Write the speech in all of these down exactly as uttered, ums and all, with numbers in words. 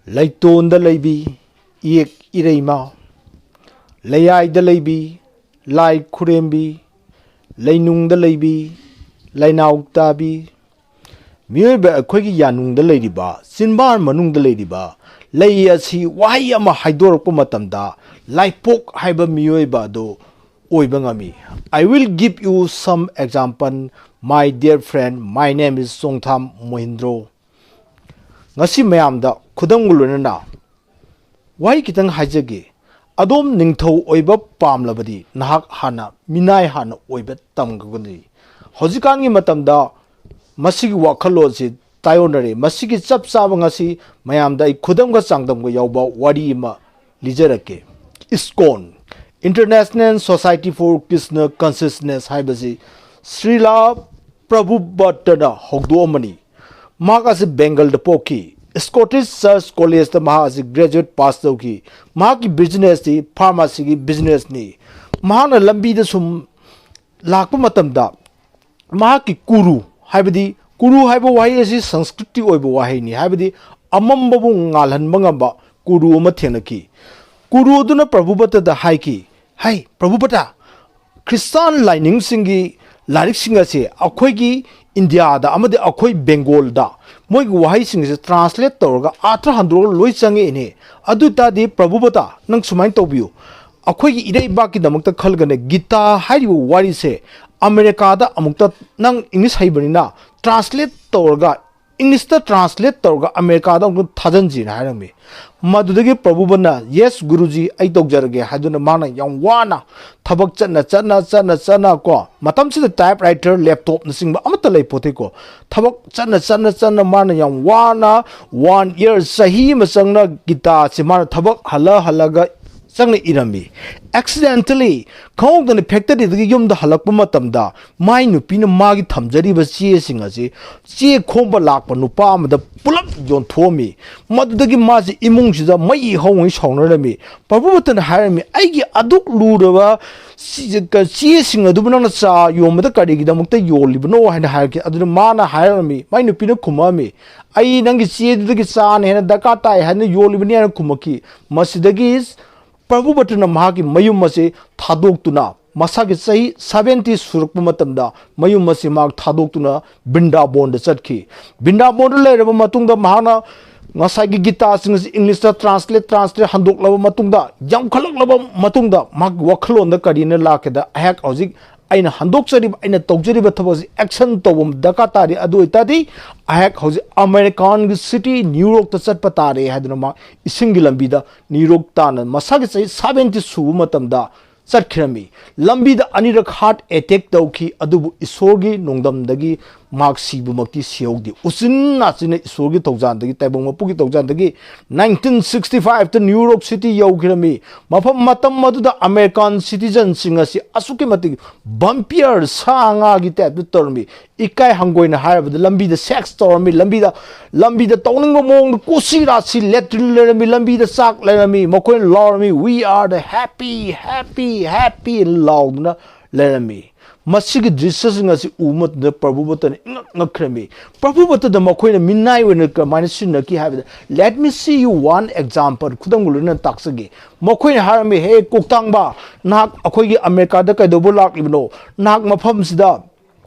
ꯂꯩꯇꯣꯟꯗ ꯂꯩꯕꯤ ꯏꯌꯦꯛ ꯏꯔꯩꯃ, ꯂꯩꯌꯥꯏꯗ ꯂꯩꯕꯤ ꯂꯥꯏ ꯈꯨꯔꯦꯝꯕꯤ, ꯂꯩꯅꯨꯡꯗ ꯂꯩꯕꯤ ꯂꯩꯅꯥꯎ ꯇꯥꯕꯤ꯫ ꯃꯤꯑꯣꯏꯕ ꯑꯩꯈꯣꯏꯒꯤ ꯌꯥꯅꯨꯡꯗ ꯂꯩꯔꯤꯕ, ꯆꯤꯟꯕꯥꯟ ꯃꯅꯨꯡꯗ ꯂꯩꯔꯤꯕ ꯂꯩ ꯑꯁꯤ ꯋꯥꯍꯩ ꯑꯃ ꯍꯥꯏꯗꯣꯔꯛꯄ ꯃꯇꯝꯗ ꯂꯥꯏꯄꯣꯛ ꯍꯥꯏꯕ ꯃꯤꯑꯣꯏꯕ ꯑꯗꯨ ꯑꯣꯏꯕ ꯉꯝꯃꯤ꯫ I will give you some example, my dear friend, my name is ꯆꯣꯡꯊꯥꯝ ꯃꯣꯍꯤꯟꯗ꯭ꯔꯣ꯫ ꯉꯁꯤ ꯃꯌꯥꯝꯗ ꯈꯨꯗꯝꯒ ꯂꯣꯏꯅꯅ ꯋꯥꯍꯩ ꯈꯤꯇꯪ ꯍꯥꯏꯖꯒꯦ꯫ ꯑꯗꯣꯝ ꯅꯤꯡꯊꯧ ꯑꯣꯏꯕ ꯄꯥꯝꯂꯕꯗꯤ ꯅꯍꯥꯛ ꯍꯥꯟꯅ ꯃꯤꯅꯥꯏ ꯍꯥꯟꯅ ꯑꯣꯏꯕ ꯇꯝꯒꯗꯕꯅꯤ꯫ ꯍꯧꯖꯤꯛꯀꯥꯟꯒꯤ ꯃꯇꯝꯗ ꯃꯁꯤꯒꯤ ꯋꯥꯈꯜꯂꯣꯟꯁꯤ ꯇꯥꯏꯑꯣꯟꯅꯔꯦ꯫ ꯃꯁꯤꯒꯤ ꯆꯞ ꯆꯥꯕ ꯉꯁꯤ ꯃꯌꯥꯝꯗ ꯑꯩ ꯈꯨꯗꯝꯒ ꯆꯥꯡꯗꯝꯒ ꯌꯥꯎꯕ ꯋꯥꯔꯤ ꯑꯃ ꯂꯤꯖꯔꯛꯀꯦ꯫ ISKCON, International Society for Krishna Consciousness ꯍꯥꯏꯕꯁꯤ ꯁ꯭ꯔꯤꯂꯥ ꯄ꯭ꯔꯚꯨꯄꯇꯅ ꯍꯧꯗꯣꯛꯑꯝꯕꯅꯤ꯫ ꯃꯍꯥꯛ ꯑꯁꯤ ꯕꯦꯡꯒꯜꯗ ꯄꯣꯛꯈꯤ꯫ ꯁ꯭ꯀꯣꯇꯤꯁ ꯆꯔꯆ ꯀꯣꯂꯦꯖꯇ ꯃꯍꯥꯛ ꯑꯁꯤ ꯒ꯭ꯔꯦꯖꯨꯋꯦꯠ ꯄꯥꯁ ꯇꯧꯈꯤ꯫ ꯃꯍꯥꯛꯀꯤ ꯕꯤꯖꯤꯅꯦꯁꯇꯤ ꯐꯥꯔꯃꯥꯁꯤꯒꯤ ꯕꯤꯖꯤꯅꯦꯁꯅꯤ꯫ ꯃꯍꯥꯛꯅ ꯂꯝꯕꯤꯗ ꯁꯨꯝ ꯂꯥꯛꯄ ꯃꯇꯝꯗ ꯃꯍꯥꯛꯀꯤ ꯀꯨꯔꯨ, ꯍꯥꯏꯕꯗꯤ ꯀꯨꯔꯨ ꯍꯥꯏꯕ ꯋꯥꯍꯩ ꯑꯁꯤ ꯁꯪꯁꯀ꯭ꯔꯤꯠꯀꯤ ꯑꯣꯏꯕ ꯋꯥꯍꯩꯅꯤ, ꯍꯥꯏꯕꯗꯤ ꯑꯃꯝꯕꯕꯨ ꯉꯥꯜꯍꯟꯕ ꯉꯝꯕ ꯀꯨꯔꯨ ꯑꯃ ꯊꯦꯡꯅꯈꯤ꯫ ꯀꯨꯔꯨ ꯑꯗꯨꯅ ꯄ꯭ꯔꯚꯨꯄꯇꯗ ꯍꯥꯏꯈꯤ, "ꯍꯩ ꯄ꯭ꯔꯚꯨꯄꯇ, ꯈ꯭ꯔꯤꯁꯇꯥꯟ ꯂꯥꯏꯅꯤꯡꯁꯤꯡꯒꯤ ꯂꯥꯏꯔꯤꯛꯁꯤꯡ ꯑꯁꯤ ꯑꯩꯈꯣꯏꯒꯤ ꯏꯟꯗꯤꯌꯥꯗ ꯑꯃꯗꯤ ꯑꯩꯈꯣꯏ ꯕꯦꯡꯒꯣꯜꯗ ꯃꯣꯏꯒꯤ ꯋꯥꯍꯩꯁꯤꯡ ꯑꯁꯤ ꯇ꯭ꯔꯥꯟꯁꯂꯦꯠ ꯇꯧꯔꯒ ꯑꯥꯔꯊ ꯍꯟꯗꯣꯛꯑꯒ ꯂꯣꯏ ꯆꯪꯉꯛꯏꯅꯦ꯫ ꯑꯗꯨ ꯑꯣꯏ ꯇꯥꯔꯗꯤ ꯄ꯭ꯔꯚꯨꯄꯇ, ꯅꯪ ꯁꯨꯃꯥꯏꯅ ꯇꯧꯕꯤꯌꯨ, ꯑꯩꯈꯣꯏꯒꯤ ꯏꯔꯩꯕꯥꯛꯀꯤꯗꯃꯛꯇ ꯈꯜꯂꯒꯅꯦ, ꯒꯤꯇꯥ ꯍꯥꯏꯔꯤꯕ ꯋꯥꯔꯤꯁꯦ ꯑꯃꯦꯔꯤꯀꯥꯗ ꯑꯃꯨꯛꯇ, ꯅꯪ ꯏꯪꯂꯤꯁ ꯍꯩꯕꯅꯤꯅ ꯇ꯭ꯔꯥꯟꯁꯂꯦꯠ ꯇꯧꯔꯒ, ꯏꯪꯂꯤꯁꯇ ꯇ꯭ꯔꯥꯟꯁꯂꯦꯠ ꯇꯧꯔꯒ ꯑꯃꯦꯔꯤꯀꯥꯗ ꯑꯃꯨꯛꯇ ꯊꯥꯖꯤꯟꯁꯤꯅ" ꯍꯥꯏꯔꯝꯃꯤ꯫ ꯃꯗꯨꯗꯒꯤ ꯄ꯭ꯔꯚꯨꯄꯇꯅ, "ꯌꯦꯁ ꯒꯨꯔꯨꯖꯤ, ꯑꯩ ꯇꯧꯖꯔꯒꯦ" ꯍꯥꯏꯗꯨꯅ ꯃꯥꯅ ꯌꯥꯝ ꯋꯥꯅ ꯊꯕꯛ ꯆꯠꯅ ꯆꯠꯅ ꯆꯠꯅ ꯆꯠꯅ ꯀꯣ, ꯃꯇꯝꯁꯤꯗ ꯇꯥꯏꯞ ꯔꯥꯏꯇꯔ, ꯂꯦꯞꯇꯣꯞꯅꯆꯤꯡꯕ ꯑꯃꯠꯇ ꯂꯩ ꯄꯣꯠꯇꯦꯀꯣ꯫ ꯊꯕꯛ ꯆꯠꯅ ꯆꯠꯅ ꯆꯠꯅ ꯃꯥꯅ ꯌꯥꯝ ꯋꯥꯅ ꯋꯥꯟ ꯏꯌꯔ, ꯆꯍꯤ ꯑꯃ ꯆꯪꯅ ꯒꯤꯇꯥꯁꯦ ꯃꯥꯅ ꯊꯕꯛ ꯍꯜꯂ ꯍꯜꯂꯒ ꯆꯪꯅ ꯏꯔꯝꯃꯤ꯫ Accidentally, ꯈꯪꯍꯧꯗꯅ factoryꯗꯒꯤ ꯌꯨꯝꯗ ꯍꯜꯂꯛꯄ ꯃꯇꯝꯗ, ꯃꯥꯏ ꯅꯨꯄꯤꯅ ꯃꯥꯒꯤ ꯊꯝꯖꯔꯤꯕ ꯆꯦꯁꯤꯡ ꯑꯁꯤ ꯆꯦ ꯈꯣꯝꯕ ꯂꯥꯛꯄ ꯅꯨꯄꯥ ꯑꯃꯗ ꯄꯨꯂꯞ ꯌꯣꯟꯊꯣꯛꯑꯝꯃꯤ꯫ ꯃꯗꯨꯗꯒꯤ ꯃꯥꯁꯤ ꯏꯃꯨꯡꯁꯤꯗ ꯃꯩ ꯍꯧꯉꯩ ꯁꯥꯎꯅꯔꯝꯃꯤ꯫ ꯄ꯭ꯔꯚꯨꯕꯇꯅ ꯍꯥꯏꯔꯝꯃꯤ, "ꯑꯩꯒꯤ ꯑꯗꯨꯛ ꯂꯨꯔꯕ ꯆꯦ-, ꯆꯦꯁꯤꯡ ꯑꯗꯨꯕꯨ ꯅꯪꯅ ꯆꯥ ꯌꯣꯟꯕꯗ ꯀꯔꯤꯒꯤꯗꯃꯛꯇ ꯌꯣꯜꯂꯤꯕꯅꯣ?" ꯍꯥꯏꯅ ꯍꯥꯏꯔꯛꯈꯤ꯫ ꯑꯗꯨꯗ ꯃꯥꯅ ꯍꯥꯏꯔꯝꯃꯤ, ꯃꯥꯏ ꯅꯨꯄꯤꯅ ꯈꯨꯝꯃꯛꯑꯝꯃꯤ, "ꯑꯩ ꯅꯪꯒꯤ ꯆꯦꯗꯨꯗꯒꯤ ꯆꯥꯅ ꯍꯦꯟꯅ ꯗꯔꯀꯥꯔ ꯇꯥꯏ ꯍꯥꯏꯅ ꯌꯣꯜꯂꯤꯕꯅꯤ" ꯍꯥꯏꯅ ꯈꯨꯝꯃꯛꯈꯤ꯫ ꯃꯁꯤꯗꯒꯤ ꯄ꯭ꯔꯚꯨꯕꯇꯅ ꯃꯍꯥꯛꯀꯤ ꯃꯌꯨꯝ ꯑꯁꯤ ꯊꯥꯗꯣꯛꯇꯨꯅ, ꯃꯁꯥꯒꯤ ꯆꯍꯤ seventy ꯁꯨꯔꯛꯄ ꯃꯇꯝꯗ ꯃꯌꯨꯝ ꯑꯁꯤ ꯃꯍꯥꯛ ꯊꯥꯗꯣꯛꯇꯨꯅ ꯕ꯭ꯔꯤꯟꯗꯥꯕꯣꯟꯗ ꯆꯠꯈꯤ꯫ ꯕ꯭ꯔꯤꯟꯗꯥꯕꯣꯟꯗ ꯂꯩꯔꯕ ꯃꯇꯨꯡꯗ ꯃꯍꯥꯛꯅ ꯉꯁꯥꯏꯒꯤ ꯒꯤꯇꯥꯁꯤꯡ ꯑꯁꯤ ꯏꯪꯂꯤꯁꯇ translate, translate ꯍꯟꯗꯣꯛꯂꯕ ꯃꯇꯨꯡꯗ, ꯌꯥꯝꯈꯠꯂꯛꯂꯕ ꯃꯇꯨꯡꯗ, ꯃꯍꯥꯛꯀꯤ ꯋꯥꯈꯜꯂꯣꯟꯗ ꯀꯔꯤꯅ ꯂꯥꯛꯀꯦꯗ, ꯑꯩꯍꯥꯛ ꯍꯧꯖꯤꯛ ꯑꯩꯅ ꯍꯟꯗꯣꯛꯆꯔꯤꯕ, ꯑꯩꯅ ꯇꯧꯖꯔꯤꯕ ꯊꯕꯛ ꯑꯁꯤ action ꯇꯧꯕ ꯑꯃ ꯗꯔꯀꯥꯔ ꯇꯥꯔꯤ꯫ ꯑꯗꯨ ꯑꯣꯏꯇꯥꯔꯗꯤ ꯑꯩꯍꯥꯛ ꯍꯧꯖꯤꯛ ꯑꯃꯦꯔꯤꯀꯥꯟꯒꯤ city ꯅ꯭ꯌꯨ ꯌꯣꯔꯛꯇ ꯆꯠꯄ ꯇꯥꯔꯦ ꯍꯥꯏꯗꯨꯅ ꯃꯍꯥꯛ ꯏꯁꯤꯡꯒꯤ ꯂꯝꯕꯤꯗ ꯅ꯭ꯌꯨ ꯌꯣꯔꯛ ꯇꯥꯟꯅ ꯃꯁꯥꯒꯤ ꯆꯍꯤ seventy ꯁꯨꯕ ꯃꯇꯝꯗ ꯆꯠꯈꯤꯔꯝꯃꯤ꯫ ꯂꯝꯕꯤꯗ ꯑꯅꯤꯔꯛ heart attack ꯇꯧꯈꯤ, ꯑꯗꯨꯕꯨ ꯏꯁꯣꯔꯒꯤ ꯅꯣꯡꯗꯝꯗꯒꯤ ꯃꯍꯥꯛ ꯁꯤꯕꯃꯛꯇꯤ ꯁꯤꯍꯧꯗꯦ꯫ ꯎꯆꯤꯟ ꯅꯥꯆꯤꯟꯅ ꯏꯁꯣꯔꯒꯤ ꯊꯧꯖꯥꯜꯗꯒꯤ, ꯇꯥꯏꯕꯪ ꯃꯄꯨꯒꯤ ꯊꯧꯖꯥꯜꯗꯒꯤ nineteen sixty five ꯇ ꯅ꯭ꯌꯨ ꯌꯣꯔꯛ ꯁꯤꯇꯤ ꯌꯧꯈꯤꯔꯝꯃꯤ꯫ ꯃꯐꯝ, ꯃꯇꯝ ꯑꯗꯨꯗ ꯑꯃꯦꯔꯤꯀꯥꯟ citizen ꯁꯤꯡ ꯑꯁꯤ ꯑꯁꯨꯛꯀꯤ ꯃꯇꯤꯛ vampire, ꯁꯥ ꯉꯥꯒꯤ type ꯇ ꯇꯧꯔꯝꯃꯤ꯫ ꯏꯀꯥꯏ ꯍꯪꯒꯣꯏꯅ ꯍꯥꯏꯔꯕꯗ ꯂꯝꯕꯤꯗ sex ꯇꯧꯔꯝꯃꯤ, ꯂꯝꯕꯤꯗ, ꯂꯝꯕꯤꯗ ꯇꯧꯅꯤꯡꯕ ꯃꯑꯣꯡꯗ ꯀꯨꯁꯤ ꯔꯥꯁꯤ, latrine ꯂꯩꯔꯝꯃꯤ, ꯂꯝꯕꯤꯗ ꯆꯥꯛ ꯂꯩꯔꯝꯃꯤ꯫ ꯃꯈꯣꯏꯅ ꯂꯥꯎꯔꯝꯃꯤ, "We are the happy, happy, happy" ꯂꯥꯎꯗꯨꯅ ꯂꯩꯔꯝꯃꯤ꯫ ꯃꯁꯤꯒꯤ ꯗ꯭ꯔꯤꯁ꯭ꯌꯁꯤꯡ ꯑꯁꯤ ꯎꯕ ꯃꯇꯝꯗ ꯄ꯭ꯔꯚꯨꯕꯇꯅ ꯏꯉꯛ ꯉꯛꯈ꯭ꯔꯝꯃꯤ꯫ ꯄ꯭ꯔꯚꯨꯕꯇꯗ ꯃꯈꯣꯏꯅ ꯃꯤꯅꯥꯏ ꯑꯣꯏꯅ ꯀꯃꯥꯏꯅ ꯁꯤꯖꯤꯟꯅꯈꯤ ꯍꯥꯏꯕꯗ, "Let me see you one example", ꯈꯨꯗꯝꯒ ꯂꯣꯏꯅꯅ ꯇꯥꯛꯆꯒꯦ꯫ ꯃꯈꯣꯏꯅ ꯍꯥꯏꯔꯝꯃꯤ, "ꯍꯦ ꯀꯣꯛꯇꯥꯡꯕ, ꯅꯍꯥꯛ ꯑꯩꯈꯣꯏꯒꯤ ꯑꯃꯦꯔꯤꯀꯥꯗ ꯀꯩꯗꯧꯕ ꯂꯥꯛꯂꯤꯕꯅꯣ? ꯅꯍꯥꯛ ꯃꯐꯝꯁꯤꯗ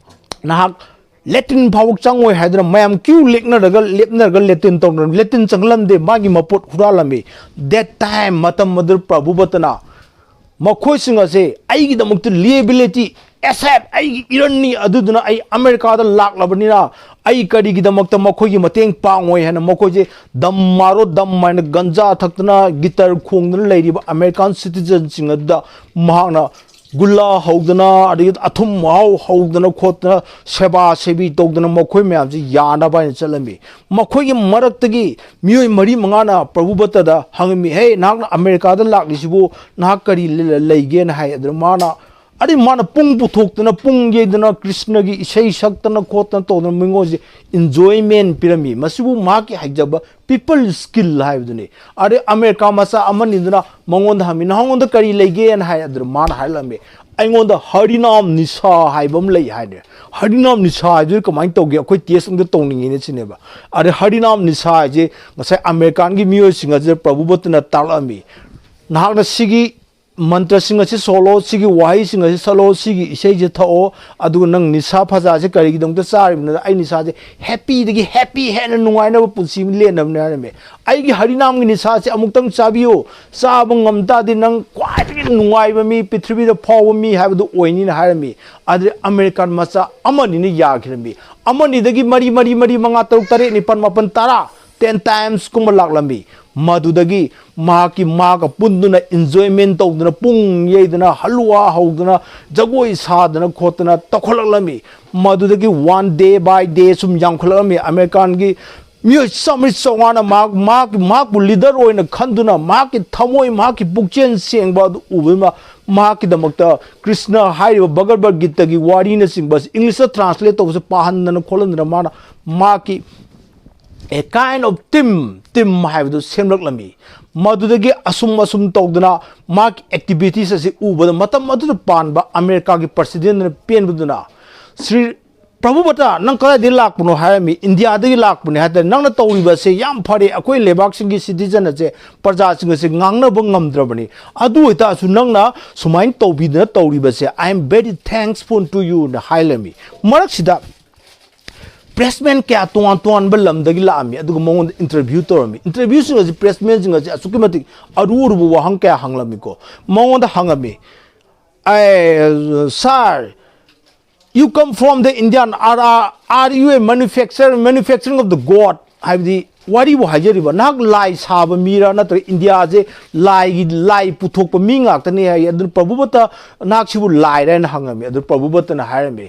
ꯅꯍꯥꯛ latrine ꯐꯥꯎꯕ ꯆꯪꯉꯣꯏ" ꯍꯥꯏꯗꯨꯅ ꯃꯌꯥꯝ queue ꯂꯦꯞꯅꯔꯒ, ꯂꯦꯞꯅꯔꯒ latrine ꯇꯧꯅꯔꯝꯃꯤ꯫ Latrine ꯆꯪꯍꯜꯂꯝꯗꯦ, ꯃꯥꯒꯤ ꯃꯄꯣꯠ ꯍꯨꯔꯥꯜꯂꯝꯃꯤ꯫ That time, ꯃꯇꯝ ꯑꯗꯨꯗ ꯄ꯭ꯔꯚꯨꯕꯇꯅ ꯃꯈꯣꯏꯁꯤꯡ ꯑꯁꯦ ꯑꯩꯒꯤꯗꯃꯛꯇ liability, asset, ꯑꯩꯒꯤ ꯏꯔꯟꯅꯤ, ꯑꯗꯨꯗꯨꯅ ꯑꯩ ꯑꯃꯦꯔꯤꯀꯥꯗ ꯂꯥꯛꯂꯕꯅꯤꯅ ꯑꯩ ꯀꯔꯤꯒꯤꯗꯃꯛꯇ ꯃꯈꯣꯏꯒꯤ ꯃꯇꯦꯡ ꯄꯥꯡꯉꯣꯏ ꯍꯥꯏꯅ ꯃꯈꯣꯏꯁꯦ ꯗꯝ ꯃꯥꯔꯣ ꯗꯝ ꯍꯥꯏꯅ ꯒꯟꯖꯥ ꯊꯛꯇꯅ, ꯒꯤꯇꯔ ꯈꯣꯡꯗꯨꯅ ꯂꯩꯔꯤꯕ ꯑꯃꯦꯔꯤꯀꯥꯟ citizen ꯁꯤꯡ ꯑꯗꯨꯗ ꯃꯍꯥꯛꯅ ꯒꯨꯂꯥ ꯍꯧꯗꯅ, ꯑꯗꯒꯤ ꯑꯊꯨꯝ ꯑꯍꯥꯎ ꯍꯧꯗꯅ ꯈꯣꯠꯇꯅ, ꯁꯦꯕꯥ ꯁꯦꯕꯤ ꯇꯧꯗꯅ ꯃꯈꯣꯏ ꯃꯌꯥꯝꯁꯤ ꯌꯥꯅꯕ ꯍꯥꯏꯅ ꯆꯠꯂꯝꯃꯤ꯫ ꯃꯈꯣꯏꯒꯤ ꯃꯔꯛꯇꯒꯤ ꯃꯤꯑꯣꯏ ꯃꯔꯤ ꯃꯉꯥꯅ ꯄ꯭ꯔꯚꯨꯕꯠꯇꯗ ꯍꯪꯉꯝꯃꯤ, "ꯍꯦ, ꯅꯍꯥꯛꯅ ꯑꯃꯦꯔꯤꯀꯥꯗ ꯂꯥꯛꯂꯤꯁꯤꯕꯨ ꯅꯍꯥꯛ ꯀꯔꯤ ꯂ-, ꯂ-, ꯂꯩꯒꯦꯅ?" ꯍꯥꯏ꯫ ꯑꯗꯨꯅ ꯃꯥꯅ, ꯑꯗꯩ ꯃꯥꯅ ꯄꯨꯡ ꯄꯨꯊꯣꯛꯇꯅ, ꯄꯨꯡ ꯌꯩꯗꯅ, ꯀ꯭ꯔꯤꯁꯅꯒꯤ ꯏꯁꯩ ꯁꯛꯇꯅ ꯈꯣꯠꯇꯅ ꯇꯧꯗꯅ ꯃꯤꯉꯣꯟꯁꯦ enjoyment ꯄꯤꯔꯝꯃꯤ꯫ ꯃꯁꯤꯕꯨ ꯃꯍꯥꯛꯀꯤ ꯍꯩꯖꯕ, people skill ꯍꯥꯏꯕꯗꯨꯅꯤ꯫ ꯑꯗꯩ ꯑꯃꯦꯔꯤꯀꯥ ꯃꯆꯥ ꯑꯃꯅꯤꯗꯨꯅ ꯃꯉꯣꯟꯗ ꯍꯪꯉꯤ, "ꯅꯉꯣꯟꯗ ꯀꯔꯤ ꯂꯩꯒꯦꯅ?" ꯍꯥꯏ꯫ ꯑꯗꯨꯗ ꯃꯥꯅ ꯍꯥꯏꯔꯛꯂꯝꯃꯤ, "ꯑꯩꯉꯣꯟꯗ ꯍꯔꯤꯅꯥꯝ ꯅꯤꯁꯥ ꯍꯥꯏꯕ ꯑꯃ ꯂꯩ" ꯍꯥꯏꯅꯦ꯫ ꯍꯔꯤꯅꯥꯝ ꯅꯤꯁꯥ ꯍꯥꯏꯗꯨꯗꯤ ꯀꯃꯥꯏꯅ ꯇꯧꯒꯦ? ꯑꯩꯈꯣꯏ test ꯑꯝꯇ ꯇꯧꯅꯤꯡꯉꯤꯅꯦ ꯁꯤꯅꯦꯕ꯫ ꯑꯗꯩ ꯍꯔꯤꯅꯥꯝ ꯅꯤꯁꯥ ꯍꯥꯏꯁꯦ ꯉꯁꯥꯏ ꯑꯃꯦꯔꯤꯀꯥꯟꯒꯤ ꯃꯤꯑꯣꯏꯁꯤꯡ ꯑꯁꯤꯗ ꯄ꯭ꯔꯚꯨꯕꯠꯇꯅ ꯇꯥꯛꯂꯛꯑꯝꯃꯤ, "ꯅꯍꯥꯛꯅ ꯁꯤꯒꯤ ꯃꯟꯇ꯭ꯔꯁꯤꯡ ꯑꯁꯤ ꯁꯣꯜꯂꯣ, ꯁꯤꯒꯤ ꯋꯥꯍꯩꯁꯤꯡ ꯑꯁꯤ ꯁꯛꯂꯣ, ꯁꯤꯒꯤ ꯏꯁꯩꯁꯦ ꯊꯛꯑꯣ, ꯑꯗꯨꯒ ꯅꯪ ꯅꯤꯁꯥ ꯐꯖꯥꯁꯦ ꯀꯔꯤꯒꯤꯗꯃꯛꯇ ꯆꯥꯔꯤꯕꯅꯣꯗ? ꯑꯩ ꯅꯤꯁꯥꯁꯦ happyꯗꯒꯤ happy ꯍꯦꯟꯅ ꯅꯨꯡꯉꯥꯏꯅꯕ ꯄꯨꯟꯁꯤ ꯑꯃ ꯂꯦꯟꯅꯕꯅꯦ" ꯍꯥꯏꯔꯝꯃꯤ꯫ "ꯑꯩꯒꯤ ꯍꯔꯤꯅꯥꯝꯒꯤ ꯅꯤꯁꯥꯁꯦ ꯑꯃꯨꯛꯇꯪ ꯆꯥꯕꯤꯌꯨ, ꯆꯥꯕ ꯉꯝ ꯇꯥꯔꯗꯤ ꯅꯪ ꯈ꯭ꯋꯥꯏꯗꯒꯤ ꯅꯨꯡꯉꯥꯏꯕ ꯃꯤ, ꯄ꯭ꯔꯤꯊꯤꯕꯤꯗ ꯐꯥꯎꯕ ꯃꯤ ꯍꯥꯏꯕꯗꯨ ꯑꯣꯏꯅꯤꯅ" ꯍꯥꯏꯔꯝꯃꯤ꯫ ꯑꯗꯨꯗꯩ ꯑꯃꯦꯔꯤꯀꯥꯟ ꯃꯆꯥ ꯑꯃꯅꯤꯅ ꯌꯥꯈꯤꯔꯝꯃꯤ꯫ ꯑꯃꯅꯤꯗꯒꯤ ꯃꯔꯤ, ꯃꯔꯤ, ꯃꯔꯤ, ꯃꯉꯥ, ꯇꯔꯨꯛ, ꯇꯔꯦꯠ, ꯅꯤꯄꯥꯜ, ꯃꯥꯄꯜ, ꯇꯔꯥ, ten timesꯀꯨꯝꯕ ꯂꯥꯛꯂꯝꯃꯤ꯫ ꯃꯗꯨꯗꯒꯤ ꯃꯍꯥꯛꯀꯤ, ꯃꯍꯥꯛꯀ ꯄꯨꯟꯗꯨꯅ enjoyment ꯇꯧꯗꯨꯅ, ꯄꯨꯡ ꯌꯩꯗꯅ, ꯍꯜꯂꯨꯋꯥ ꯍꯧꯗꯨꯅ, ꯖꯒꯣꯏ ꯁꯥꯗꯅ ꯈꯣꯠꯇꯅ ꯇꯧꯈꯠꯂꯛꯂꯝꯃꯤ꯫ ꯃꯗꯨꯗꯒꯤ one day by day ꯁꯨꯝ ꯌꯥꯝꯈꯠꯂꯛꯂꯝꯃꯤ꯫ ꯑꯃꯦꯔꯤꯀꯥꯟꯒꯤ ꯃꯤꯑꯣꯏ ꯆꯥꯝꯃꯔꯤ ꯆꯥꯝꯃꯉꯥꯅ ꯃꯍꯥꯛ, ꯃꯍꯥꯛ, ꯃꯍꯥꯛꯄꯨ leader ꯑꯣꯏꯅ ꯈꯟꯗꯨꯅ, ꯃꯍꯥꯛꯀꯤ ꯊꯃꯣꯏ, ꯃꯍꯥꯛꯀꯤ ꯄꯨꯛꯆꯦꯜ ꯁꯦꯡꯕ ꯑꯗꯨ ꯎꯕꯗ, ꯃꯍꯥꯛꯀꯤꯗꯃꯛꯇ ꯀ꯭ꯔꯤꯁꯅ ꯍꯥꯏꯔꯤꯕ ꯚꯒꯕꯠ ꯒꯤꯇꯥꯒꯤ ꯋꯥꯔꯤꯅꯆꯤꯡꯕ ꯑꯁꯤ Englishꯇ translate ꯇꯧꯕꯁꯦ ꯄꯥꯍꯟꯗꯅ ꯈꯣꯠꯍꯟꯗꯅ ꯃꯥꯅ ꯃꯍꯥꯛꯀꯤ a kind of team, team ꯍꯥꯏꯕꯗꯨ ꯁꯦꯝꯂꯛꯂꯝꯃꯤ꯫ ꯃꯗꯨꯗꯒꯤ ꯑꯁꯨꯝ ꯑꯁꯨꯝ ꯇꯧꯗꯅ ꯃꯍꯥꯛꯀꯤ activities ꯑꯁꯤ ꯎꯕꯗ ꯃꯇꯝ ꯑꯗꯨꯗ ꯄꯥꯟꯕ ꯑꯃꯦꯔꯤꯀꯥꯒꯤ presidentꯅ ꯄꯦꯟꯕꯗꯨꯅ, "ꯁ꯭ꯔꯤ ꯄ꯭ꯔꯚꯨꯕꯇ, ꯅꯪ ꯀꯗꯥꯏꯗꯒꯤ ꯂꯥꯛꯄꯅꯣ?" ꯍꯥꯏꯔꯝꯃꯤ꯫ "ꯏꯟꯗꯤꯌꯥꯗꯒꯤ ꯂꯥꯛꯄꯅꯦ" ꯍꯥꯏ ꯇꯥꯔꯦ꯫ "ꯅꯪꯅ ꯇꯧꯔꯤꯕ ꯑꯁꯦ ꯌꯥꯝ ꯐꯔꯦ, ꯑꯩꯈꯣꯏ ꯂꯩꯕꯥꯛꯁꯤꯡꯒꯤ citizen ꯑꯁꯦ, ꯄ꯭ꯔꯖꯥꯁꯤꯡ ꯑꯁꯦ ꯉꯥꯡꯅꯕ ꯉꯝꯗ꯭ꯔꯕꯅꯤ, ꯑꯗꯨ ꯑꯣꯏꯇꯥꯔꯁꯨ ꯅꯪꯅ ꯁꯨꯃꯥꯏꯅ ꯇꯧꯕꯤꯗꯅ ꯇꯧꯔꯤꯕꯁꯦ, I am very thankful to you" ꯅ ꯍꯥꯏꯔꯝꯃꯤ꯫ ꯃꯔꯛꯁꯤꯗ pressman ꯀꯌꯥ ꯇꯣꯉꯥꯟ ꯇꯣꯉꯥꯟꯕ ꯂꯝꯗꯒꯤ ꯂꯥꯛꯑꯝꯃꯤ, ꯑꯗꯨꯒ ꯃꯉꯣꯟꯗ interview ꯇꯧꯔꯝꯃꯤ꯫ Interviewꯁꯤꯡ ꯑꯁꯤ pressmanꯁꯤꯡ ꯑꯁꯤ ꯑꯁꯨꯛꯀꯤ ꯃꯇꯤꯛ ꯑꯔꯨ ꯑꯔꯨꯕ ꯋꯥꯍꯪ ꯀꯌꯥ ꯍꯪꯂꯝꯃꯤꯀꯣ꯫ ꯃꯉꯣꯟꯗ ꯍꯪꯉꯝꯃꯤ, "ꯑꯦ, sir, you come from the Indian, are, are, are you a manufacturer, manufacturing of the God?" ꯍꯥꯏꯕꯗꯤ ꯋꯥꯔꯤꯕꯨ ꯍꯥꯏꯖꯔꯤꯕ, ꯅꯍꯥꯛ ꯂꯥꯏ ꯁꯥꯕ ꯃꯤꯔꯥ, ꯅꯠꯇ꯭ꯔꯒ ꯏꯟꯗꯤꯌꯥꯁꯦ ꯂꯥꯏꯒꯤ, ꯂꯥꯏ ꯄꯨꯊꯣꯛꯄ ꯃꯤ ꯉꯥꯛꯇꯅꯤ ꯍꯥꯏ꯫ ꯑꯗꯨꯅ ꯄ꯭ꯔꯚꯨꯕꯠꯇ, ꯅꯍꯥꯛꯁꯤꯕꯨ ꯂꯥꯏꯔ ꯍꯥꯏꯅ ꯍꯪꯉꯝꯃꯤ꯫ ꯑꯗꯨ ꯄ꯭ꯔꯚꯨꯕꯠꯇꯅ ꯍꯥꯏꯔꯝꯃꯤ,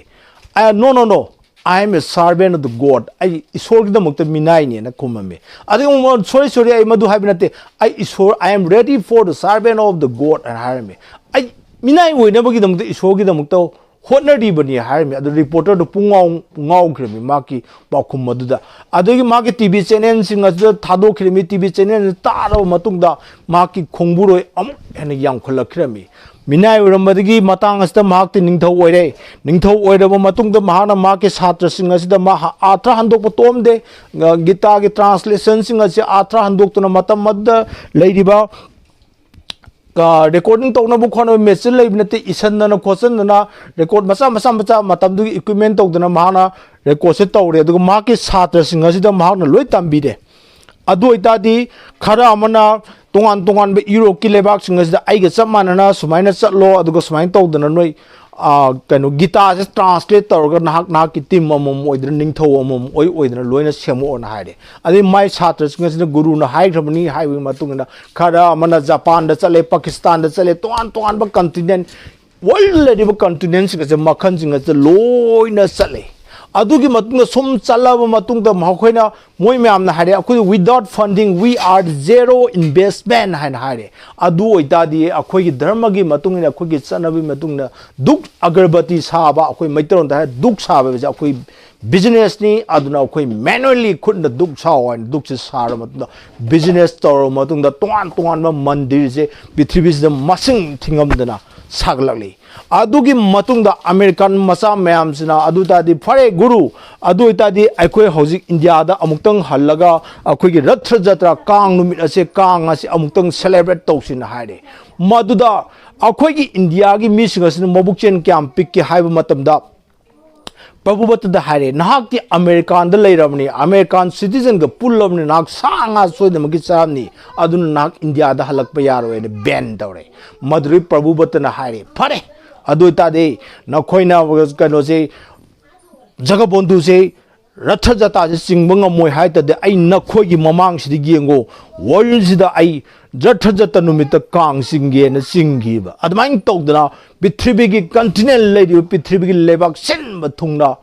"No, no, no, I am a servant of the God." ꯑꯩ ꯏꯁꯣꯔꯒꯤꯗꯃꯛꯇ ꯃꯤꯅꯥꯏꯅꯦꯅ ꯈꯨꯝꯃꯝꯃꯤ꯫ ꯑꯗꯩ ꯑꯃꯨꯛ, "Sorry, sorry, ꯑꯩ ꯃꯗꯨ ꯍꯥꯏꯕ ꯅꯠꯇꯦ, ꯑꯩ ꯏꯁꯣꯔ, I am ready for the servant of the God" ꯍꯥꯏꯅ ꯍꯥꯏꯔꯝꯃꯤ꯫ "ꯑꯩ ꯃꯤꯅꯥꯏ ꯑꯣꯏꯅꯕꯒꯤꯗꯃꯛꯇ ꯏꯁꯣꯔꯒꯤꯗꯃꯛꯇ ꯍꯣꯠꯅꯔꯤꯕꯅꯤ" ꯍꯥꯏꯔꯝꯃꯤ꯫ ꯑꯗꯨ ꯔꯤꯄꯣꯔꯇꯔꯗꯨ ꯄꯨꯡ ꯉꯥꯎ-, ꯉꯥꯎꯈ꯭ꯔꯃꯤ ꯃꯍꯥꯛꯀꯤ ꯄꯥꯎꯈꯨꯝ ꯑꯗꯨꯗ꯫ ꯑꯗꯒꯤ ꯃꯥꯒꯤ ꯇꯤ ꯚꯤ ꯆꯦꯅꯦꯜꯁꯤꯡ ꯑꯁꯤꯗ ꯊꯥꯗꯣꯛꯈꯤꯔꯝꯃꯤ꯫ ꯇꯤ ꯚꯤ ꯆꯦꯅꯦꯜꯁꯤ ꯇꯥꯔꯕ ꯃꯇꯨꯡꯗ ꯃꯍꯥꯛꯀꯤ ꯈꯣꯡꯕꯨꯔꯣꯏ ꯑꯃꯨꯛ ꯍꯦꯟꯅ ꯌꯥꯝꯈꯠꯂꯛꯈꯤꯔꯝꯃꯤ꯫ ꯃꯤꯅꯥꯏ ꯑꯣꯏꯔꯝꯕꯗꯒꯤ ꯃꯇꯥꯡ ꯑꯁꯤꯗ ꯃꯍꯥꯛꯇꯤ ꯅꯤꯡꯊꯧ ꯑꯣꯏꯔꯦ꯫ ꯅꯤꯡꯊꯧ ꯑꯣꯏꯔꯕ ꯃꯇꯨꯡꯗ ꯃꯍꯥꯛꯅ ꯃꯍꯥꯛꯀꯤ ꯁꯥꯇ꯭ꯔꯁꯤꯡ ꯑꯁꯤꯗ ꯃꯥ ꯑꯥꯔꯊ ꯍꯟꯗꯣꯛꯄ ꯇꯣꯛꯑꯝꯗꯦ꯫ ꯒꯤꯇꯥꯒꯤ ꯇ꯭ꯔꯥꯟꯁꯂꯦꯁꯟꯁꯤꯡ ꯑꯁꯤ ꯑꯥꯔꯊ ꯍꯟꯗꯣꯛꯇꯨꯅ ꯃꯇꯝ ꯑꯗꯨꯗ ꯂꯩꯔꯤꯕ ꯔꯦꯀꯣꯔꯗꯤꯡ ꯇꯧꯅꯕ ꯈꯣꯠꯅꯕ ꯃꯦꯆꯤꯟ ꯂꯩꯕ ꯅꯠꯇꯦ, ꯏꯁꯟꯗꯅ ꯈꯣꯠꯆꯟꯗꯅ ꯔꯦꯀꯣꯔꯗ ꯃꯆꯥ ꯃꯆꯥ ꯃꯆꯥ ꯃꯇꯝꯗꯨꯒꯤ ꯏꯀ꯭ꯋꯤꯞꯃꯦꯟ ꯇꯧꯗꯅ ꯃꯍꯥꯛꯅ ꯔꯦꯀꯣꯔꯗꯁꯦ ꯇꯧꯔꯦ꯫ ꯑꯗꯨꯒ ꯃꯍꯥꯛꯀꯤ ꯁꯥꯇ꯭ꯔꯁꯤꯡ ꯑꯁꯤꯗ ꯃꯍꯥꯛꯅ ꯂꯣꯏ ꯇꯝꯕꯤꯔꯦ꯫ ꯑꯗꯨ ꯑꯣꯏꯇꯥꯔꯗꯤ ꯈꯔ ꯑꯃꯅ ꯇꯣꯉꯥꯟ ꯇꯣꯉꯥꯟꯕ ꯌꯨꯔꯣꯞꯀꯤ ꯂꯩꯕꯥꯛꯁꯤꯡ ꯑꯁꯤꯗ ꯑꯩꯒ ꯆꯞ ꯃꯥꯟꯅꯅ ꯁꯨꯃꯥꯏꯅ ꯆꯠꯂꯣ, ꯑꯗꯨꯒ ꯁꯨꯃꯥꯏꯅ ꯇꯧꯗꯅ ꯅꯣꯏ, ꯑ, ꯀꯩꯅꯣ, ꯒꯤꯇꯥꯁꯦ ꯇ꯭ꯔꯥꯟꯁꯂꯦꯠ ꯇꯧꯔꯒ ꯅꯍꯥꯛ ꯅꯍꯥꯛꯀꯤ ꯇꯤꯝ ꯑꯃꯃꯝ ꯑꯣꯏꯗꯅ, ꯅꯤꯡꯊꯧ ꯑꯃꯃꯝ ꯑꯣꯏ ꯑꯣꯏꯗꯅ ꯂꯣꯏꯅ ꯁꯦꯝꯃꯛꯑꯣꯅ ꯍꯥꯏꯔꯦ꯫ ꯑꯗꯩ ꯃꯥꯏ ꯁꯥꯇ꯭ꯔꯁꯤꯡ ꯑꯁꯤꯅ ꯒꯨꯔꯨꯅ ꯍꯥꯏꯈ꯭ꯔꯕꯅꯤ ꯍꯥꯏꯕꯒꯤ ꯃꯇꯨꯡ ꯏꯟꯅ ꯈꯔ ꯑꯃꯅ ꯖꯄꯥꯟꯗ ꯆꯠꯂꯦ, ꯄꯥꯀꯤꯁꯇꯥꯟꯗ ꯆꯠꯂꯦ, ꯇꯣꯉꯥꯟ ꯇꯣꯉꯥꯟꯕ ꯀꯟꯇꯤꯅꯦꯟ, ꯋꯥꯔꯜꯗ ꯂꯩꯔꯤꯕ ꯀꯟꯇꯤꯅꯦꯟꯁꯤꯡ ꯑꯁꯦ ꯃꯈꯜꯁꯤꯡ ꯑꯁꯦ ꯂꯣꯏꯅ ꯆꯠꯂꯦ꯫ ꯑꯗꯨꯒꯤ ꯃꯇꯨꯡꯗ ꯁꯨꯝ ꯆꯠꯂꯕ ꯃꯇꯨꯡꯗ ꯃꯈꯣꯏꯅ, ꯃꯣꯏ ꯃꯌꯥꯝꯅ ꯍꯥꯏꯔꯦ, "ꯑꯩꯈꯣꯏ without funding, we are zero investment" ꯍꯥꯏꯅ ꯍꯥꯏꯔꯦ꯫ ꯑꯗꯨ ꯑꯣꯏꯇꯥꯔꯗꯤ ꯑꯩꯈꯣꯏꯒꯤ ꯙꯔꯃꯒꯤ ꯃꯇꯨꯡ ꯏꯟꯅ, ꯑꯩꯈꯣꯏꯒꯤ ꯆꯠꯅꯕꯤ ꯃꯇꯨꯡ ꯏꯟꯅ ꯙꯨꯛ ꯑꯒꯔꯕꯇꯤ ꯁꯥꯕ, ꯑꯩꯈꯣꯏ ꯃꯩꯇꯩꯂꯣꯟꯗ ꯍꯥꯏꯔ ꯙꯨꯛ ꯁꯥꯕ ꯍꯥꯏꯕꯁꯦ ꯑꯩꯈꯣꯏ ꯕꯤꯖꯤꯅꯦꯁꯅꯤ꯫ ꯑꯗꯨꯅ ꯑꯩꯈꯣꯏ manually ꯈꯨꯠꯅ ꯙꯨꯛ ꯁꯥꯎ ꯍꯥꯏꯅ ꯙꯨꯛꯁꯦ ꯁꯥꯔꯕ ꯃꯇꯨꯡꯗ, ꯕꯤꯖꯤꯅꯦꯁ ꯇꯧꯔꯕ ꯃꯇꯨꯡꯗ, ꯇꯣꯉꯥꯟ ꯇꯣꯉꯥꯟꯕ ꯃꯟꯗꯤꯔꯁꯦ ꯄ꯭ꯔꯤꯊꯤꯕꯤꯁꯤꯗ ꯃꯁꯤꯡ ꯊꯤꯉꯝꯗꯅ ꯁꯥꯒꯠꯂꯛꯂꯤ꯫ ꯑꯗꯨꯒꯤ ꯃꯇꯨꯡꯗ ꯑꯃꯦꯔꯤꯀꯥꯟ ꯃꯆꯥ ꯃꯌꯥꯝꯁꯤꯅ, "ꯑꯗꯨ ꯇꯥꯔꯗꯤ ꯐꯔꯦ ꯒꯨꯔꯨ, ꯑꯗꯨ ꯑꯣꯏꯇꯥꯔꯗꯤ ꯑꯩꯈꯣꯏ ꯍꯧꯖꯤꯛ ꯏꯟꯗꯤꯌꯥꯗ ꯑꯃꯨꯛꯇꯪ ꯍꯜꯂꯒ ꯑꯩꯈꯣꯏꯒꯤ ꯔꯊ ꯖꯇ꯭ꯔꯥ, ꯀꯥꯡ ꯅꯨꯃꯤꯠ ꯑꯁꯦ, ꯀꯥꯡ ꯑꯁꯤ ꯑꯃꯨꯛꯇꯪ ꯁꯦꯂꯦꯕ꯭ꯔꯦꯠ ꯇꯧꯁꯤꯅ" ꯍꯥꯏꯔꯦ꯫ ꯃꯗꯨꯗ ꯑꯩꯈꯣꯏꯒꯤ ꯏꯟꯗꯤꯌꯥꯒꯤ ꯃꯤꯁꯤꯡ ꯑꯁꯤꯅ ꯃꯕꯨꯛꯆꯦꯜ ꯀꯌꯥꯝ ꯄꯤꯛꯀꯦ ꯍꯥꯏꯕ ꯃꯇꯝꯗ, ꯄ꯭ꯔꯚꯨꯕꯠꯇꯗ ꯍꯥꯏꯔꯦ, "ꯅꯍꯥꯛꯇꯤ ꯑꯃꯦꯔꯤꯀꯥꯟꯗ ꯂꯩꯔꯕꯅꯤ, ꯑꯃꯦꯔꯤꯀꯥꯟ ꯁꯤꯇꯤꯖꯟꯒ ꯄꯨꯜꯂꯕꯅꯤ, ꯅꯍꯥꯛ ꯁꯥ ꯉꯥ ꯁꯣꯏꯗꯅꯃꯛꯀꯤ ꯆꯥꯔꯝꯅꯤ, ꯑꯗꯨꯅ ꯅꯍꯥꯛ ꯏꯟꯗꯤꯌꯥꯗ ꯍꯜꯂꯛꯄ ꯌꯥꯔꯣꯏ" ꯍꯥꯏꯅ ꯕꯦꯟ ꯇꯧꯔꯦ꯫ ꯃꯗꯨꯗꯩ ꯄ꯭ꯔꯚꯨꯕꯠꯇꯅ ꯍꯥꯏꯔꯦ, "ꯐꯔꯦ, ꯑꯗꯨ ꯑꯣꯏꯇꯥꯔꯗꯤ ꯅꯈꯣꯏꯅ ꯀꯩꯅꯣꯁꯦ, ꯖꯒꯕꯣꯟꯙꯨꯁꯦ ꯔꯊ ꯖꯇꯥꯁꯦ ꯆꯤꯡꯕ ꯉꯝꯃꯣꯏ ꯍꯥꯏ ꯇꯥꯔꯗꯤ, ꯑꯩ ꯅꯈꯣꯏꯒꯤ ꯃꯃꯥꯡꯁꯤꯗ ꯌꯦꯡꯉꯣ, ꯋꯥꯔꯜꯁꯤꯗ ꯑꯩ ꯔꯊ ꯖꯇ ꯅꯨꯃꯤꯠꯇ ꯀꯥꯡ ꯆꯤꯡꯒꯦꯅ ꯆꯤꯡꯈꯤꯕ꯫ ꯑꯗꯨꯃꯥꯏꯅ ꯇꯧꯗꯅ ꯄ꯭ꯔꯤꯊꯤꯕꯤꯒꯤ continent ꯂꯩꯔꯤꯕ ꯄ꯭ꯔꯤꯊꯤꯕꯤꯒꯤ ꯂꯩꯕꯥꯛ ꯁꯤꯟꯕ ꯊꯨꯡꯅ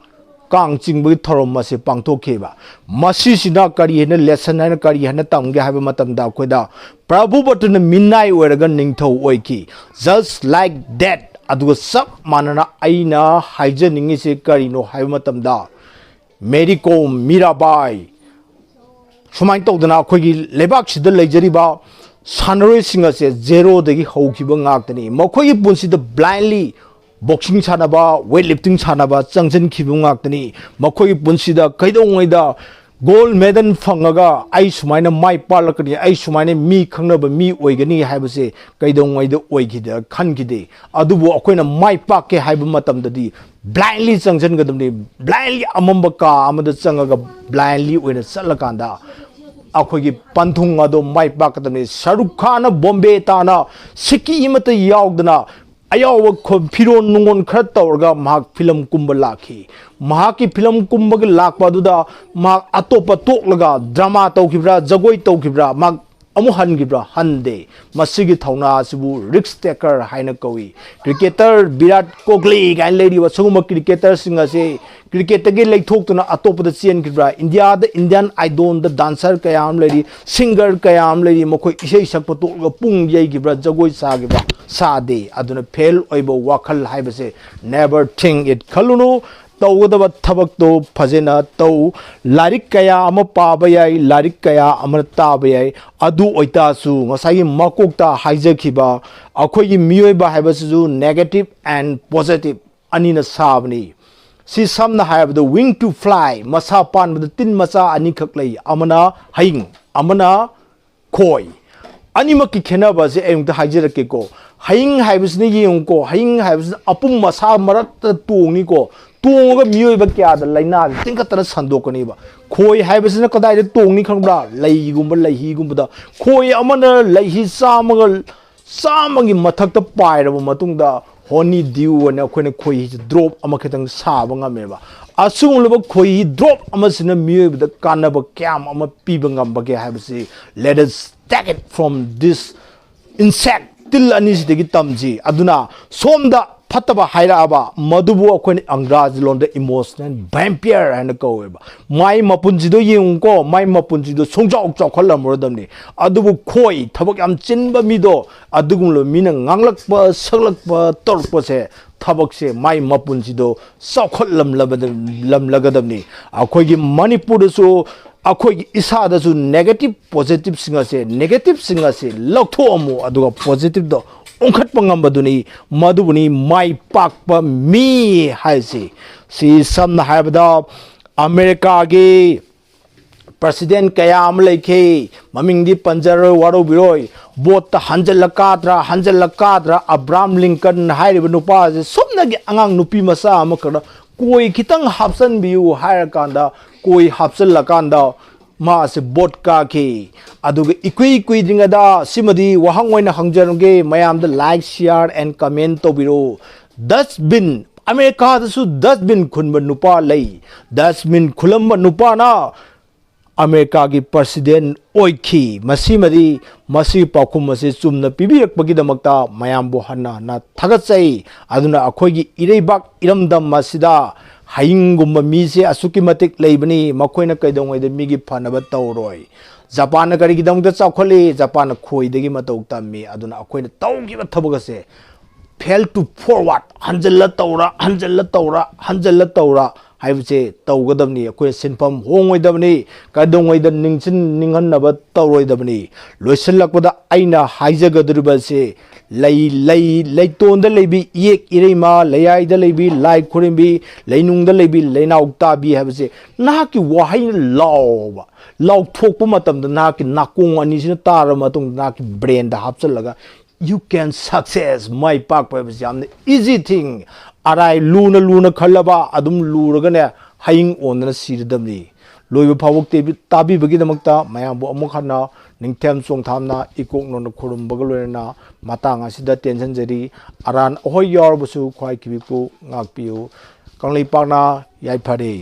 ꯀꯥꯡ ꯆꯤꯡꯕꯒꯤ ꯊꯧꯔꯝ ꯑꯁꯤ ꯄꯥꯡꯊꯣꯛꯈꯤꯕ꯫ ꯃꯁꯤꯁꯤꯅ ꯀꯔꯤ ꯍꯥꯏꯅ, lesson ꯍꯥꯏꯅ ꯀꯔꯤ ꯍꯥꯏꯅ ꯇꯝꯒꯦ ꯍꯥꯏꯕ ꯃꯇꯝꯗ, ꯑꯩꯈꯣꯏꯗ ꯄ꯭ꯔꯚꯨꯕꯇꯅ ꯃꯤꯅꯥꯏ ꯑꯣꯏꯔꯒ ꯅꯤꯡꯊꯧ ꯑꯣꯏꯈꯤ꯫ Just like that꯫ ꯑꯗꯨꯒ ꯆꯞ ꯃꯥꯟꯅꯅ ꯑꯩꯅ ꯍꯥꯏꯖꯅꯤꯡꯉꯤꯁꯦ ꯀꯔꯤꯅꯣ ꯍꯥꯏꯕ ꯃꯇꯝꯗ, ꯃꯦꯔꯤ ꯀꯣꯝ, ꯃꯤꯔꯥꯕꯥꯏ, ꯁꯨꯃꯥꯏꯅ ꯇꯧꯗꯅ ꯑꯩꯈꯣꯏꯒꯤ ꯂꯩꯕꯥꯛꯁꯤꯗ ꯂꯩꯖꯔꯤꯕ ꯁꯥꯟꯅꯔꯣꯏꯁꯤꯡ ꯑꯁꯦ zeroꯗꯒꯤ ꯍꯧꯈꯤꯕ ꯉꯥꯛꯇꯅꯤ꯫ ꯃꯈꯣꯏꯒꯤ ꯄꯨꯟꯁꯤꯗ blindly boxing ꯁꯥꯟꯅꯕ, weight lifting ꯁꯥꯟꯅꯕ ꯆꯪꯁꯤꯟꯈꯤꯕ ꯉꯥꯛꯇꯅꯤ꯫ ꯃꯈꯣꯏꯒꯤ ꯄꯨꯟꯁꯤꯗ ꯀꯩꯗꯧꯉꯩꯗ gold medal ꯐꯪꯉꯒ ꯑꯩ ꯁꯨꯃꯥꯏꯅ ꯃꯥꯏ ꯄꯥꯛꯂꯛꯀꯅꯤ, ꯑꯩ ꯁꯨꯃꯥꯏꯅ ꯃꯤ ꯈꯪꯅꯕ ꯃꯤ ꯑꯣꯏꯒꯅꯤ ꯍꯥꯏꯕꯁꯦ ꯀꯩꯗꯧꯉꯩꯗ ꯑꯣꯏꯈꯤꯗ, ꯈꯟꯈꯤꯗꯦ꯫ ꯑꯗꯨꯕꯨ ꯑꯩꯈꯣꯏꯅ ꯃꯥꯏ ꯄꯥꯛꯀꯦ ꯍꯥꯏꯕ ꯃꯇꯝꯗꯗꯤ blindly ꯆꯪꯁꯤꯟꯒꯗꯕꯅꯤ꯫ Blindly ꯑꯃꯝꯕ ꯀꯥ ꯑꯃꯗ ꯆꯪꯉꯒ blindly ꯑꯣꯏꯅ ꯆꯠꯂꯀꯥꯟꯗ ꯑꯩꯈꯣꯏꯒꯤ ꯄꯟꯊꯨꯡ ꯑꯗꯣ ꯃꯥꯏ ꯄꯥꯛꯀꯗꯕꯅꯤ꯫ ꯁꯥꯔꯨꯈ ꯈꯥꯟꯅ ꯕꯣꯝꯕꯦ ꯇꯥꯅ ꯁꯤꯀꯤ ꯑꯃꯠꯇ ꯌꯥꯎꯗꯅ ꯑꯌꯥꯎꯕ ꯈꯣ-, ꯐꯤꯔꯣꯟ ꯅꯨꯡꯉꯣꯟ ꯈꯔ ꯇꯧꯔꯒ ꯃꯍꯥꯛ ꯐꯤꯂꯝ ꯀꯨꯝꯕ ꯂꯥꯛꯈꯤ꯫ ꯃꯍꯥꯛꯀꯤ ꯐꯤꯂꯝ ꯀꯨꯝꯕꯒꯤ ꯂꯥꯛꯄ ꯑꯗꯨꯗ ꯃꯍꯥꯛ ꯑꯇꯣꯞꯄ ꯇꯣꯛꯂꯒ ꯗ꯭ꯔꯃꯥ ꯇꯧꯈꯤꯕ꯭ꯔꯥ, ꯖꯒꯣꯏ ꯇꯧꯈꯤꯕ꯭ꯔꯥ, ꯃꯍꯥꯛ ꯑꯃꯨꯛ ꯍꯟꯈꯤꯕ꯭ꯔꯥ? ꯍꯟꯗꯦ꯫ ꯃꯁꯤꯒꯤ ꯊꯧꯅꯥ ꯑꯁꯤꯕꯨ risk taker ꯍꯥꯏꯅ ꯀꯧꯏ꯫ Cricketer ꯚꯤꯔꯥꯠ ꯀꯣꯍꯂꯤ ꯀꯥꯏꯅ ꯂꯩꯔꯤꯕ ꯁꯤꯒꯨꯝꯕ cricketerꯁꯤꯡ ꯑꯁꯤ cricketꯇꯒꯤ ꯂꯩꯊꯣꯛꯇꯨꯅ ꯑꯇꯣꯞꯄꯗ ꯆꯦꯟꯈꯤꯕ꯭ꯔꯥ? ꯏꯟꯗꯤꯌꯥꯗ Indian Idolꯗ dancer ꯀꯌꯥ ꯑꯃ ꯂꯩꯔꯤ, singer ꯀꯌꯥ ꯑꯃ ꯂꯩꯔꯤ, ꯃꯈꯣꯏ ꯏꯁꯩ ꯁꯛꯄ ꯇꯣꯛꯂꯒ ꯄꯨꯡ ꯌꯩꯈꯤꯕ꯭ꯔꯥ, ꯖꯒꯣꯏ ꯁꯥꯈꯤꯕ꯭ꯔꯥ? ꯁꯥꯗꯦ꯫ ꯑꯗꯨꯅ fail ꯑꯣꯏꯕ ꯋꯥꯈꯜ ꯍꯥꯏꯕꯁꯦ never think it, ꯈꯜꯂꯨꯅꯨ꯫ ꯇꯧꯒꯗꯕ ꯊꯕꯛꯇꯣ ꯐꯖꯅ ꯇꯧ꯫ ꯂꯥꯏꯔꯤꯛ ꯀꯌꯥ ꯑꯃ ꯄꯥꯕ ꯌꯥꯏ, ꯂꯥꯏꯔꯤꯛ ꯀꯌꯥ ꯑꯃ ꯇꯥꯕ ꯌꯥꯏ꯫ ꯑꯗꯨ ꯑꯣꯏꯇꯥꯔꯁꯨ ꯉꯁꯥꯏꯒꯤ ꯃꯀꯣꯛꯇ ꯍꯥꯏꯖꯈꯤꯕ ꯑꯩꯈꯣꯏꯒꯤ ꯃꯤꯑꯣꯏꯕ ꯍꯥꯏꯕꯁꯤꯁꯨ negative and positive ꯑꯅꯤꯅ ꯁꯥꯕꯅꯤ꯫ ꯁꯤ ꯁꯝꯅ ꯍꯥꯏꯔꯕꯗ wing to fly, ꯃꯁꯥ ꯄꯥꯟꯕꯗ ꯇꯤꯟ ꯃꯆꯥ ꯑꯅꯤꯈꯛ ꯂꯩ, ꯑꯃꯅ ꯍꯌꯤꯡ, ꯑꯃꯅ ꯈꯣꯏ꯫ ꯑꯅꯤꯃꯛꯀꯤ ꯈꯦꯠꯅꯕ ꯑꯁꯦ ꯑꯩ ꯑꯃꯨꯛꯇ ꯍꯥꯏꯖꯔꯛꯀꯦꯀꯣ꯫ ꯍꯌꯤꯡ ꯍꯥꯏꯕꯁꯤꯅ ꯌꯦꯡꯉꯨꯀꯣ, ꯍꯌꯤꯡ ꯍꯥꯏꯕꯁꯤꯅ ꯑꯄꯨꯝ ꯑꯁꯥ ꯃꯔꯛꯇ ꯇꯣꯡꯉꯤꯀꯣ, ꯇꯣꯡꯉꯒ ꯃꯤꯑꯣꯏꯕ ꯀꯌꯥꯗ ꯂꯥꯏꯅꯥ ꯇꯤꯟꯈꯠꯇꯅ ꯁꯟꯗꯣꯛꯀꯅꯤꯕ꯫ ꯈꯣꯏ ꯍꯥꯏꯕꯁꯤꯅ ꯀꯗꯥꯏꯗ ꯇꯣꯡꯅꯤ ꯈꯪꯕ꯭ꯔꯥ? ꯂꯩꯒꯨꯝꯕ, ꯂꯩꯍꯤꯒꯨꯝꯕꯗ꯫ ꯈꯣꯏ ꯑꯃꯅ ꯂꯩꯍꯤ ꯆꯥꯝꯃꯒ, ꯆꯥꯝꯃꯒꯤ ꯃꯊꯛꯇ ꯄꯥꯏꯔꯕ ꯃꯇꯨꯡꯗ honey dew ꯑꯅ ꯑꯩꯈꯣꯏꯅ ꯈꯣꯏꯍꯤꯁꯦ drop ꯑꯃꯈꯛꯇꯪ ꯁꯥꯕ ꯉꯝꯃꯦꯕ꯫ ꯑꯁꯤꯒꯨꯝꯂꯕ ꯈꯣꯏꯍꯤ drop ꯑꯃꯁꯤꯅ ꯃꯤꯑꯣꯏꯕꯗ ꯀꯥꯟꯅꯕ ꯀꯌꯥꯝ ꯑꯃ ꯄꯤꯕ ꯉꯝꯕꯒꯦ ꯍꯥꯏꯕꯁꯤ, let us take it from this insect, ꯇꯤꯜ ꯑꯅꯤꯁꯤꯗꯒꯤ ꯇꯝꯁꯤ꯫ ꯑꯗꯨꯅ ꯁꯣꯝꯗ ꯐꯠꯇꯕ ꯍꯥꯏꯔꯛꯑꯕ, ꯃꯗꯨꯕꯨ ꯑꯩꯈꯣꯏꯅ ꯑꯪꯒ꯭ꯔꯥꯖꯤ ꯂꯣꯟꯗ emotional vampire ꯍꯥꯏꯅ ꯀꯧꯋꯦꯕ꯫ ꯃꯥꯏ ꯃꯄꯨꯟꯁꯤꯗꯣ ꯌꯦꯡꯉꯨꯀꯣ, ꯃꯥꯏ ꯃꯄꯨꯟꯁꯤꯗꯣ ꯁꯨꯡꯆꯥꯎ ꯆꯥꯎꯈꯠꯂꯝꯃꯔꯣꯏꯗꯕꯅꯤ꯫ ꯑꯗꯨꯕꯨ ꯈꯣꯏ, ꯊꯕꯛ ꯌꯥꯝ ꯆꯤꯟꯕ ꯃꯤꯗꯣ, ꯑꯗꯨꯒꯨꯝꯂꯕ ꯃꯤꯅ ꯉꯥꯡꯂꯛꯄ ꯁꯛꯂꯛꯄ ꯇꯧꯔꯛꯄꯁꯦ, ꯊꯕꯛꯁꯦ, ꯃꯥꯏ ꯃꯄꯨꯟꯁꯤꯗꯣ ꯆꯥꯎꯈꯠꯂꯝꯂꯕꯗ-, ꯂꯝꯂꯒꯗꯕꯅꯤ꯫ ꯑꯩꯈꯣꯏꯒꯤ ꯃꯅꯤꯄꯨꯔꯗꯁꯨ, ꯑꯩꯈꯣꯏꯒꯤ ꯏꯁꯥꯗꯁꯨ negative positiveꯁꯤꯡ ꯑꯁꯦ, negativeꯁꯤꯡ ꯑꯁꯦ ꯂꯧꯊꯣꯛꯑꯝꯃꯨ, ꯑꯗꯨꯒ positiveꯗꯣ ꯑꯣꯟꯈꯠꯄ ꯉꯝꯕꯗꯨꯅꯤ, ꯃꯗꯨꯕꯨꯅꯤ ꯃꯥꯏ ꯄꯥꯛꯄ ꯃꯤ ꯍꯥꯏꯁꯤ꯫ ꯁꯤ ꯁꯝꯅ ꯍꯥꯏꯔꯕꯗ, ꯑꯃꯦꯔꯤꯀꯥꯒꯤ president ꯀꯌꯥ ꯑꯃ ꯂꯩꯈꯤ, ꯃꯃꯤꯡꯗꯤ ꯄꯟꯖꯔꯣꯏ, ꯋꯥꯔꯧꯕꯤꯔꯣꯏ꯫ Voteꯇ ꯍꯟꯖꯜꯂ ꯀꯥꯗ꯭ꯔꯥ, ꯍꯟꯖꯜꯂ ꯀꯥꯗ꯭ꯔꯥ, ꯑꯕ꯭ꯔꯥꯝ ꯂꯤꯡꯀꯟ ꯍꯥꯏꯔꯤꯕ ꯅꯨꯄꯥ ꯑꯁꯤ ꯁꯨꯞꯅꯒꯤ ꯑꯉꯥꯡ ꯅꯨꯄꯤ ꯃꯆꯥ ꯑꯃꯈꯛꯅ ꯀꯣꯏ ꯈꯤꯇꯪ ꯍꯥꯞꯆꯟꯕꯤꯌꯨ ꯍꯥꯏꯔꯀꯥꯟꯗ, ꯀꯣꯏ ꯍꯥꯞꯆꯜꯂꯀꯥꯟꯗ ꯃꯥ ꯑꯁꯤ vote ꯀꯥꯈꯤ꯫ ꯑꯗꯨꯒ ꯏꯀꯨꯏ ꯀꯨꯏꯗ꯭ꯔꯤꯉꯩꯗ, ꯁꯤꯃꯗꯤ ꯋꯥꯍꯪ ꯑꯣꯏꯅ ꯍꯪꯖꯔꯝꯒꯦ ꯃꯌꯥꯝꯗ, like, share and comment ꯇꯧꯕꯤꯔꯛꯎ꯫ Dustbin, ꯑꯃꯦꯔꯤꯀꯥꯗꯁꯨ dustbin ꯈꯨꯟꯕ ꯅꯨꯄꯥ ꯂꯩ꯫ Dustbin ꯈꯨꯜꯂꯝꯕ ꯅꯨꯄꯥꯅ ꯑꯃꯦꯔꯤꯀꯥꯒꯤ president ꯑꯣꯏꯈꯤ꯫ ꯃꯁꯤꯃꯗꯤ, ꯃꯁꯤꯒꯤ ꯄꯥꯎꯈꯨꯝ ꯑꯁꯤ ꯆꯨꯝꯅ ꯄꯤꯕꯤꯔꯛꯄꯒꯤꯗꯃꯛꯇ ꯃꯌꯥꯝꯕꯨ ꯍꯟꯅ ꯍꯟꯅ ꯊꯥꯒꯠꯆꯩ꯫ ꯑꯗꯨꯅ ꯑꯩꯈꯣꯏꯒꯤ ꯏꯔꯩꯕꯥꯛ ꯏꯔꯝꯗꯝ ꯑꯁꯤꯗ ꯍꯌꯤꯡꯒꯨꯝꯕ ꯃꯤꯁꯦ ꯑꯁꯨꯛꯀꯤ ꯃꯇꯤꯛ ꯂꯩꯕꯅꯤ, ꯃꯈꯣꯏꯅ ꯀꯩꯗꯧꯉꯩꯗ ꯃꯤꯒꯤ ꯐꯅꯕ ꯇꯧꯔꯣꯏ꯫ ꯖꯄꯥꯟꯅ ꯀꯔꯤꯒꯤꯗꯃꯛꯇ ꯆꯥꯎꯈꯠꯂꯤ? ꯖꯄꯥꯟꯅ ꯈꯣꯏꯗꯒꯤ ꯃꯇꯧ ꯇꯝꯃꯤ꯫ ꯑꯗꯨꯅ ꯑꯩꯈꯣꯏꯅ ꯇꯧꯈꯤꯕ ꯊꯕꯛ ꯑꯁꯦ, fail to forward, ꯍꯟꯖꯜꯂ ꯇꯧꯔ, ꯍꯟꯖꯜꯂ ꯇꯧꯔ, ꯍꯟꯖꯜꯂ ꯇꯧꯔ ꯍꯥꯏꯕꯁꯦ ꯇꯧꯒꯗꯕꯅꯤ꯫ ꯑꯩꯈꯣꯏꯅ ꯁꯤꯟꯐꯝ ꯍꯣꯡꯉꯣꯏꯗꯕꯅꯤ꯫ ꯀꯩꯗꯧꯉꯩꯗ ꯅꯤꯡꯁꯤꯡ ꯅꯤꯡꯍꯟꯅꯕ ꯇꯧꯔꯣꯏꯗꯕꯅꯤ꯫ ꯂꯣꯏꯁꯤꯜꯂꯛꯄꯗ ꯑꯩꯅ ꯍꯥꯏꯖꯒꯗꯧꯔꯤꯕꯁꯦ, ꯂꯩ, ꯂꯩ, ꯂꯩꯇꯣꯟꯗ ꯂꯩꯕꯤ ꯏꯌꯦꯛ ꯏꯔꯩꯃ, ꯂꯩꯌꯥꯏꯗ ꯂꯩꯕꯤ ꯂꯥꯏ ꯈꯨꯔꯨꯝꯕꯤ, ꯂꯩꯅꯨꯡꯗ ꯂꯩꯕꯤ ꯂꯩꯅꯥꯎ ꯇꯥꯕꯤ ꯍꯥꯏꯕꯁꯦ, ꯅꯍꯥꯛꯀꯤ ꯋꯥꯍꯩꯅ ꯂꯥꯎꯕ, ꯂꯥꯎꯊꯣꯛꯄ ꯃꯇꯝꯗ ꯅꯍꯥꯛꯀꯤ ꯅꯥꯀꯣꯡ ꯑꯅꯤꯁꯤꯅ ꯇꯥꯔꯕ ꯃꯇꯨꯡꯗ ꯅꯍꯥꯛꯀꯤ brainꯗ ꯍꯥꯞꯆꯤꯜꯂꯒ, you can success, ꯃꯥꯏ ꯄꯥꯛꯄ ꯍꯥꯏꯕꯁꯤ ꯌꯥꯝꯅ easy thing꯫ ꯑꯔꯥꯏ, ꯂꯨꯅ ꯂꯨꯅ ꯈꯜꯂꯕ ꯑꯗꯨꯝ ꯂꯨꯔꯒꯅꯦ, ꯍꯌꯤꯡ ꯑꯣꯟꯗꯅ ꯁꯤꯔꯗꯕꯅꯤ꯫ ꯂꯣꯏꯕ ꯐꯥꯎꯕ ꯇꯦꯕꯤ-, ꯇꯥꯕꯤꯕꯒꯤꯗꯃꯛꯇ ꯃꯌꯥꯝꯕꯨ ꯑꯃꯨꯛ ꯍꯟꯅ ꯅꯤꯡꯊꯦꯝ ꯆꯣꯡꯊꯥꯝꯅ ꯏꯀꯣꯛ ꯅꯣꯟꯅ ꯈꯨꯔꯨꯝꯕꯒ ꯂꯣꯏꯅꯅ ꯃꯇꯥꯡ ꯑꯁꯤꯗ ꯇꯦꯟꯁꯤꯟꯖꯔꯤ꯫ ꯑꯔꯥꯟ ꯑꯍꯣꯏ ꯌꯥꯎꯔꯕꯁꯨ ꯈ꯭ꯋꯥꯏ ꯀꯤꯕꯤꯛꯄꯨ ꯉꯥꯛꯄꯤꯌꯨ꯫ ꯀꯪꯂꯩꯄꯥꯛꯅ ꯌꯥꯏꯐꯔꯦ꯫